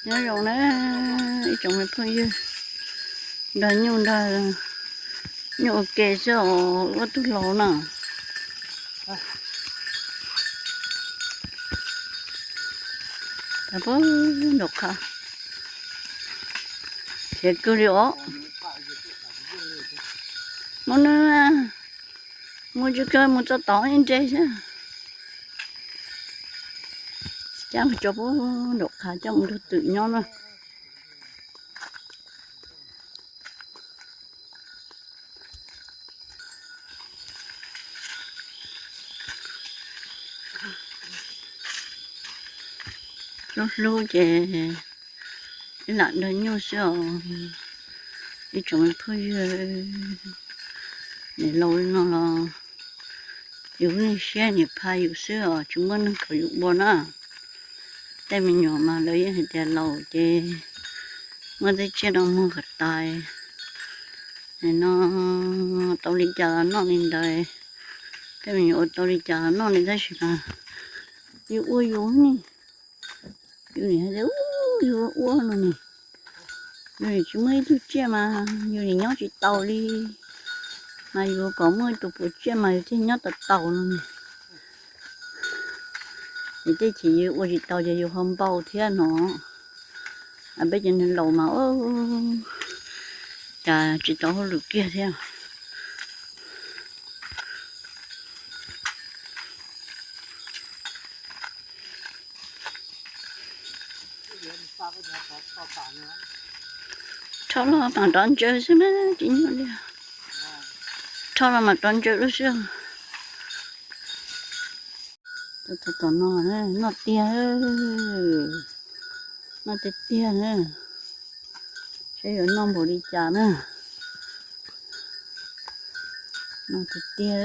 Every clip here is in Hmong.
Nyob zoo na ib tsoom me phooj ywg, nrog nyuj nrog nyuj ua ke xwb os, ua tug laus na. Puag nraum qhav khiav kawg li os. Muab nws, muab tsis kawg mus txog tod ib nre xwb. Cab mus tso puag nraum qhav coj mus nrog twm nyob na. Hlub hlub ces ib lam nrog nyuj xwb os. Ib tsoom me phooj ywg, niam laus li no los yus lub siab niam pha yus xwb os, tsis muaj neeg kom yus ua na. Tej me nyuam mas lawv yeej hais tias laus ces muaj tej tsiaj no muag kom tas no, tau li cas los noj li ntawd. Tej me nyuam ua tau li cas los noj li, tab sis mas yus ua yus ne, yus nim hais tias yus ua no ne, yus nim tsis muaj ib tug tsiaj mas yus nim nyob tsis taus li, mas yus kom muaj ib tug puas tsiaj mas yus thiaj nyob tau taus no ne. Es tej chim yus ua tsis tau ces yus ho npau thiab no. Peb cov neeg laus mas cas tsis tau hauj lwm kiag thiab. Rho los mam rov ntsaws xwb mas tsis nyuaj li. Rho los mam rov ntsaws lub xwb. Tom no noj tiag, noj tiag tiag na. Saib yuav noj npaum li cas na. Noj tiag tiag.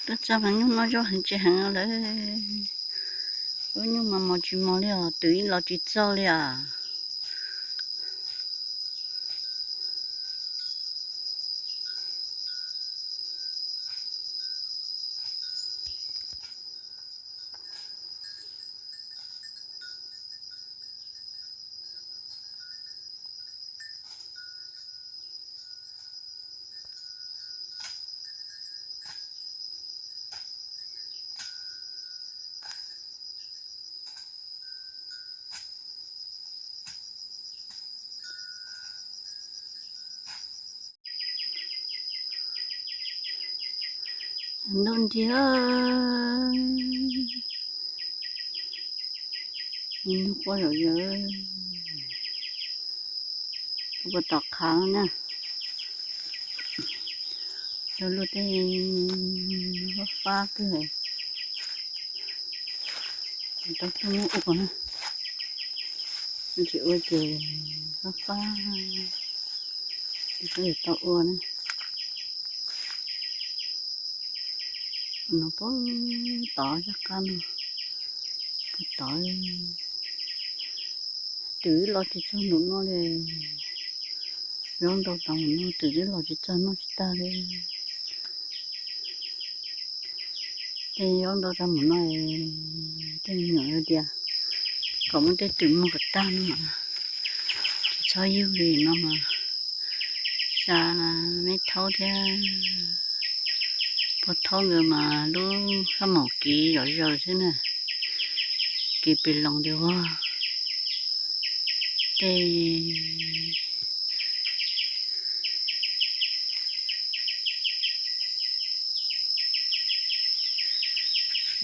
Tuaj txog mas nyuj noj zaub heev tsis heev lawm. Lub nyuj mas mos tsis mos li os, twm ib los tsis txog li as. Ntuj nrig, ntuj quaj zom zaws, tuaj puag tom qhav na, cog lub tej fab fab kawg, tau tuaj muab ua na, tsis ua ces fab fab, tsis tau ua na. No puag tod zaj qab no, puag tod, twm los tsis txog nraum no li. Zaub ntau tas mus no twm twb los tsis txog noj tsis tag li. Tej zaub ntau tas mus no, tej me nyuam tias kom muab tej twm muag kom tag no mas tsis txhob yug li no mas. Xa meb thaub thiab pog thaub nkawd mas lub fab maum kiv zom zaws xwb na, kiv pes loos tias vag. Tej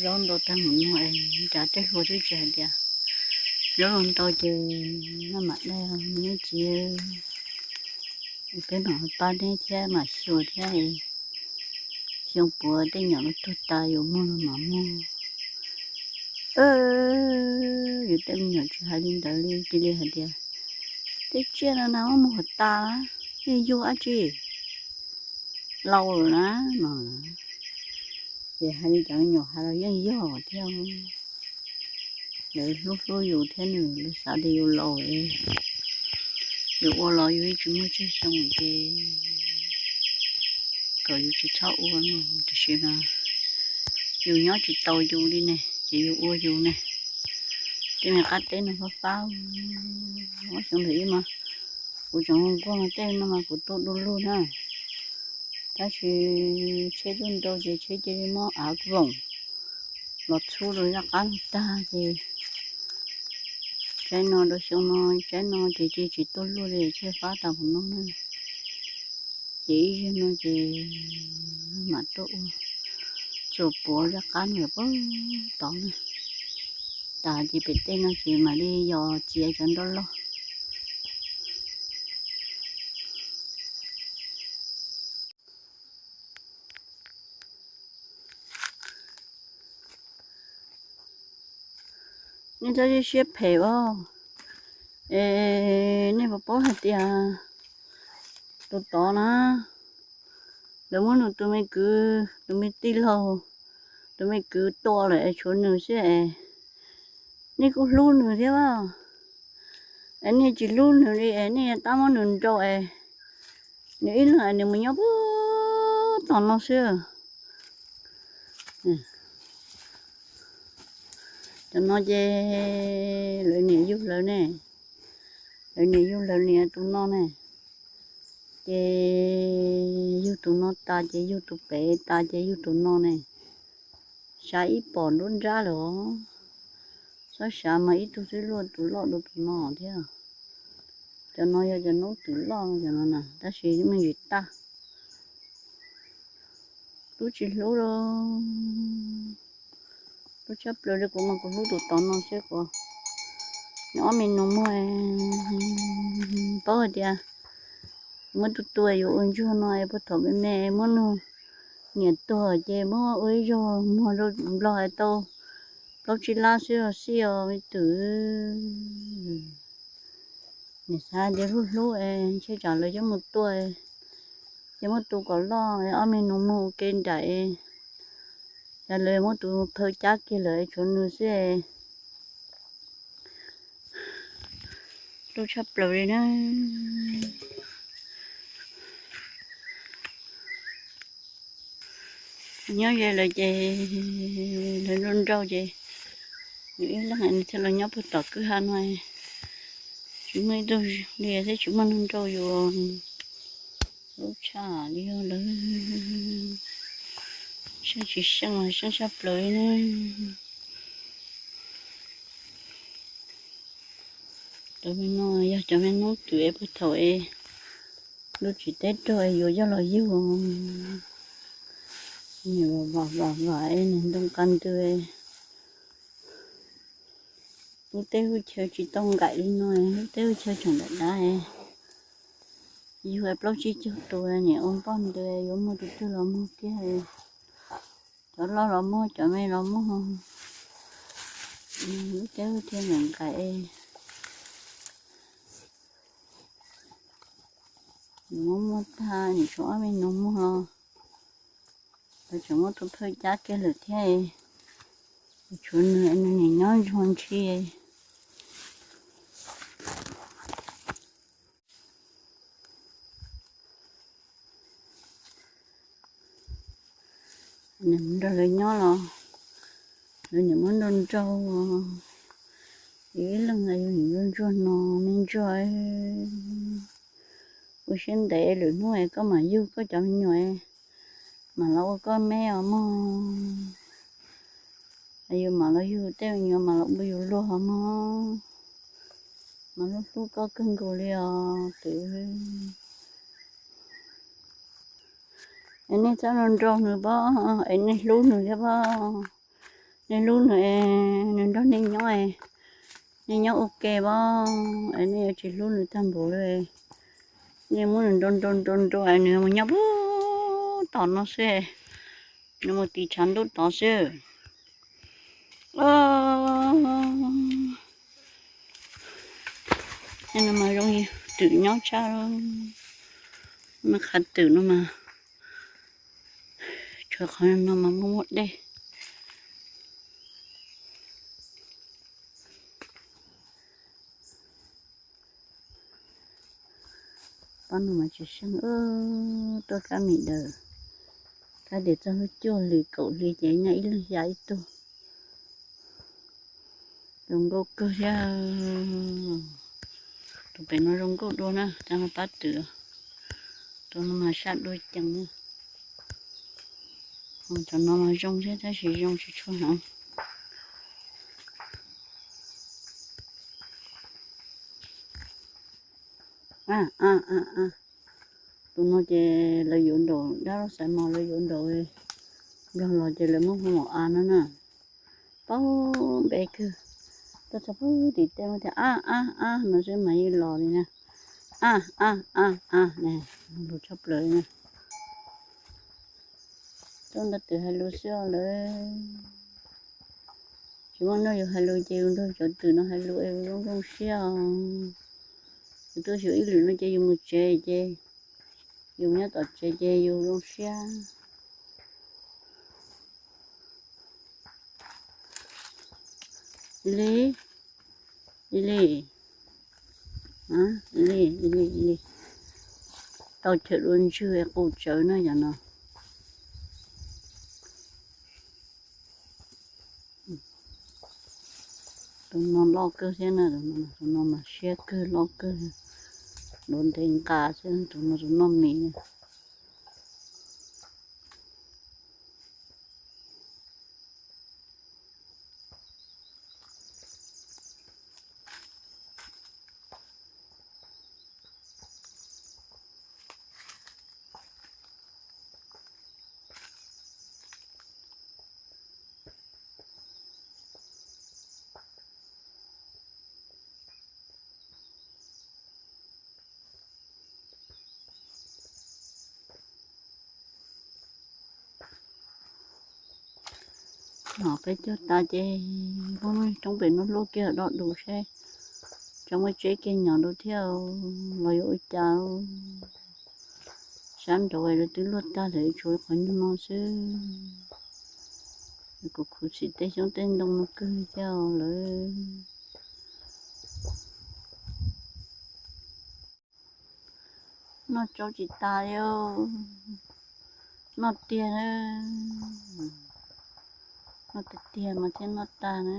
zaub ntau tag mus no es cas tej hluas twb tsis hais tias zaub los ntau ces noj mam dai me txiv. Peb mam pab neb thiab mam xyuas thiab, xyoo puav tej nyuam no tuag tas yuav muag los mam muag. Yus tej me nyuam tsis hais li ntawd li, cia li hais tias tej tsiaj no na muag tas, yeej yug dab tsi, laus lawm na no. Ces hais li cov me nyuam hais los yeej yog thiab. Lawv hlub hlub yus thiab nws, lawv xav tias yus laus, yus ua los yus yeej tsis muaj tsawg xyoo ces kom yus tsis txhob ua no, tiam sis mas yus nyob tsis tau yus li ne, ces yus ua yus ne. Tej me qab teb no fab fab, ob xyoo ntawm ib mas kuv tseem nquag nquag no tej no mas kuv tu du lug na. Tab sis tsheb tuaj nrau ces tsheb cia li muab av voom los txhub rau zaj qab no tag ces tsaib no rau xyoo no, tsaib no ces cia tsis tuaj luaj li, tsheb fab tas mus no na. Ces ib zaug no ces mam tuaj ua txuas puav zaj qab no puag tod na. Tas ces pem tej no ces mam li yos txiav cov nroj loj. Nej txhob siab phem os. Es nej puas paub hais tias tus tod na, lawv muab nws tus me kwv, tus me tij laug, tus me kwv tua lawm es tshuav nws xwb es nej kuj hlub nws thiab as. Es nej tsis hlub nws li es nej tab muab nws nrau es nws ib leeg es nws mus nyob puag tom no xwb. Cov no ces lawv niam yug lawv ne, lawv niam yug lawv niam tus no ne, ces yug tus no tas ces yug tus pem tas ces yug tus no ne. Xav ib pom nruab nrab lawm os. Txhob xav mas ib tug twb luaj tus loj dua tus no thiab. Cov no yog cov noob twm loj cov no na, tab sis me ntsis tag. Hlub tsis hlub los hlub tshaj plaws li, kuv mas kuv hlub tus tod no xwb. Kuv nws ob me nus muag, paub hais tias muab tus tua yuav ua ntsuag no es puag thaum me me muab nws niam tuag ces muab ua ib zaug muag rau nplog es tau plaub tsib lab xwb los xij os me twm. Niam xav tias hlub hlub es ntshe tsam lawv coj mus tua, ces muab tus kom loj es ob me nus muag ua ke nraim, cas lawv muab tus phaw cab kiag lawm es tshuav nws xwb. Hlub tshaj plaws li na. Nyob ze lawm ces lawv nrau nrau ces nws ib leeg nws thiaj los nyob puag tom kwj ha no. Tsis muaj ib tug li thiab tsis muaj neeg nrau yus. Hlub tshaj li lawm. Seej tsis seej los seej tshaj plaws li na. Cov me no yog cov me noob twm es puag thaum es lub tsis teb raug es yuav coj los yug. Nws vam vam vam es nws ntoo qab ntws. Lub teb lub chaw tsis tau nqaim li no, lub teb lub chaw tseem dav dav. Yug plaub tsib caug tus, niam ua npoj ntws yuav muag tus twg los muag kiag. Cov loj los muag, cov me los muag. Lub teb lub chaw nqaim nqaim. Nws muab muag tag, nws tshuav ob me nus muag los lawv tseem muab tus phawj cab kiag lawm thiab. Tshuav nws, nws niam nyob ntsuag ntshis. Nws nrog lawv nyob los lawv niam muab nrau nrau, yus ib leeg yus niam ntsuag ntsuag no me ntsuag. Ua siab ntev, lwm hnub es koj mam yug koj cov me nyuam, mam los ua koj me os mog. Yus mam los yug tej me nyuam mam los ua yus luag os mog. Mas hlub hlub koj kawg nkaus li os twm. Es nej txhob nrau nrau nws pob, es nej hlub nws thiab pob. Nej hlub nws, nws nrog nej nyob, nej nyob ua ke pob. Es nej yuav tsis hlub nws tag npaum li, nej muab nws nrau nrau nrau nrau es nws mus nyob puag tom no xwb, nws mus tiv tshav ntuj tod xwb. Tej no mas zoo li twm nyob tshaj, me qhav twm no mas, tshuav qhov no mas muaj muaj dej. Pob no mas tsis seej, tuaj kab mis daws, kab tias txog lub cuaj hlis kaum hlis ces nyob ib leeg xya ib tug. Zoo nkauj kawg thiab. Tus pem no zoo nkauj dua na, cov no pab twm. Tus no mas sab dua ceev na. Cov no mas zoo thiab tab sis zoo tsis tshua heev. Tus no ces lawv yuav nraum dab laug xaiv mos, lawv yuav nraum nplog los ces lawv muab hu ua a no na. Paub npe kawg. Tuaj txog pug tim tej muab tias a a a no xwb mas yeej los li na. A a a a, lus tshaj plaws li na. Tuaj nrog twm hais lus xwb os lawm. Tsis muaj noj yus hais lus ces yus nrog cov twm no hais lus es zoo zoo siab os. Yus tuaj xyuas ib lwm no ces yus mus tsev ces, yus nyob tom tsev ces yus zoo siab. Ib li, ib li, ib li, ib li, ib li. Tau chaw dua ntswg qus tsawv na yom no. Tus no loj kawg thiab na, tus no mas siab kawg loj kawg, luav ntev nqa xwb, tus no tus noj mis. No peb cog tas ces muab roob pem no luaj kiag do dus seb tsoom muaj tseb kiag nyom dua thiab los yuav ua cas. Sab nraud lawv twb luaj tag lawm, tshuav qhov nyuag no xwb. Kuv khuv xim tej xyoob tej ntoo no kawg thiab lawm. Noj tsau tsis tas li, noj tiag na. Noj tiag tiag mas thiaj noj tag na.